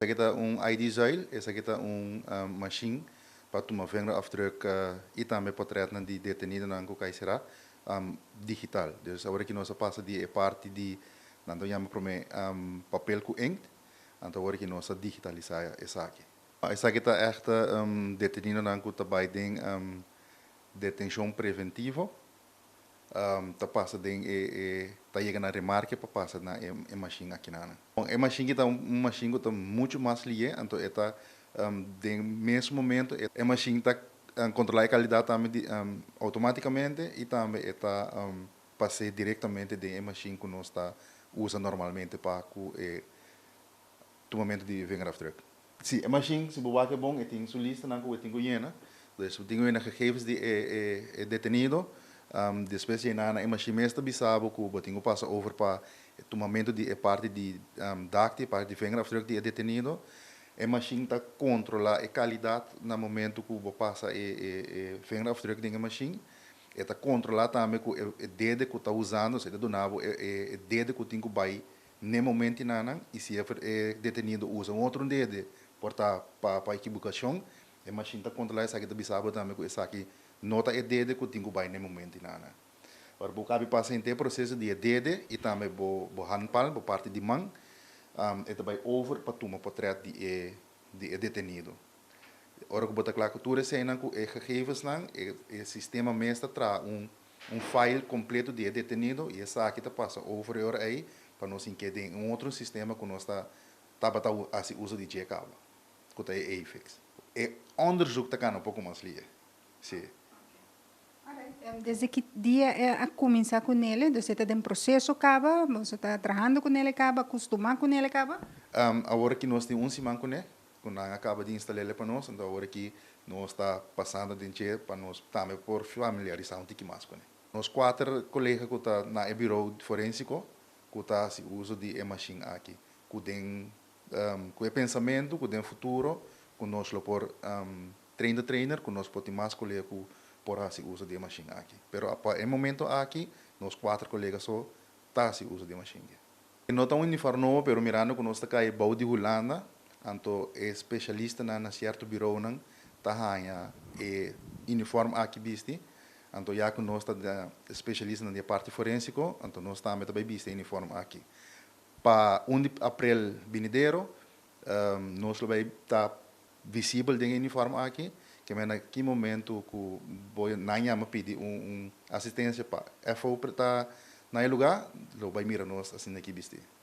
Esaki ta un ID-zuil, esaki ta un machine pa tuma vingerafdruk y tambe portretnan di detenidonan cu cay cera digital. Dus awor aki nos a pasa di e parti di nan ta yama prome papel cu inkt, anto awor aki nos a digitalisa esaki. Esaki ta echt detenidonan cu ta bay den detencion preventivo, ta pasa den e e ta yega na remarke pa pasa na e e machine akinan. E machine aki ta un machine ku ta muchu mas lié, anto e ta den mes momento e machine ta kontrolá e kalidat tambe di outomátikamente i tambe e ta pas'é direktamente den e machine ku nos ta usa normalmente pa ku e tumamentu di vingerafdruk. Si, e machine, si bo wak e bon, e tin su listanan ku e tin ku yena. Dus bo tin ku yena gegevens di e e detenido. Despues yena na e machine mes ta bisa bo ku bo tin ku pasa over pa e tumamentu di e parti di dacti, e parti di vingerafdruk di e detenido. E machine ta kontrolá e kalidat na momentu ku bo pasa e e e vingerafdruk den e machine. E ta kontrolá tambe ku e dede ku ta usando, so e ta duna bo e e dede ku tin ku bai N'e momentinannan, i si e detenido usa un otro dede por ta pa pa ekibukacion, e mashin ta kontrola esaki ta bisa bo tambe ku esaki no ta e dede ku tin ku bai n'e momentinannan. Ora bo kabi pasa henter e proseso di e dede i tambe bo bo handpalm, bo parti di man, e ta bai over pa tuma potret di e di e detenido. Ora ku bo ta kla ku tur eseinan ku e gegevensnan, e e sistema mes ta traha un Un file completo di e detenido y esaki ta pasa over e ora ey pa nos hinke den un otro sistema cu nos ta tabata haci uso di dje caba, cu ta e AFIX. E onderzoek ta cana un poco mas lie, si. Desde ki dia e a cuminsa cu nele? Dus e ta den proceso caba? Boso ta trahando cu nele caba? Acostuma cu nele caba? Awor aki nos tin un siman cu ne, Ku nan a kaba di instal'é pa nos, anto awor aki nos ta pasando den dje pa nos tambe por familiarisá un tiki mas kuné. Nos kuater kolega ku ta na e birou forensiko ku ta hasi uso di e mashin aki, ku den ku e pensamentu ku den futuro ku nos lo por train the trainer, ku nos por tin mas kolega ku por hasi uso di e mashin aki. Pero pa e momento aki nos kuater kolega so ta hasi uso di e mashin aki. E no ta un uniform nobo pero mirando ku nos ta kai bou di Hulanda, anto e spesialistanan na sierto birounan ta haña e uniform aki bisti. Anto ya ku nos ta spesialistanan di e parti forensiko, anto nos tambe ta bai bisti e uniform aki. Pa un di aprel binidero nos lo bai ta visibel den e uniform aki, ke men na ki momento ku bo nan yama pidi un asistencia pa FO ta na e lugar, lo bai mira nos asina aki bisti.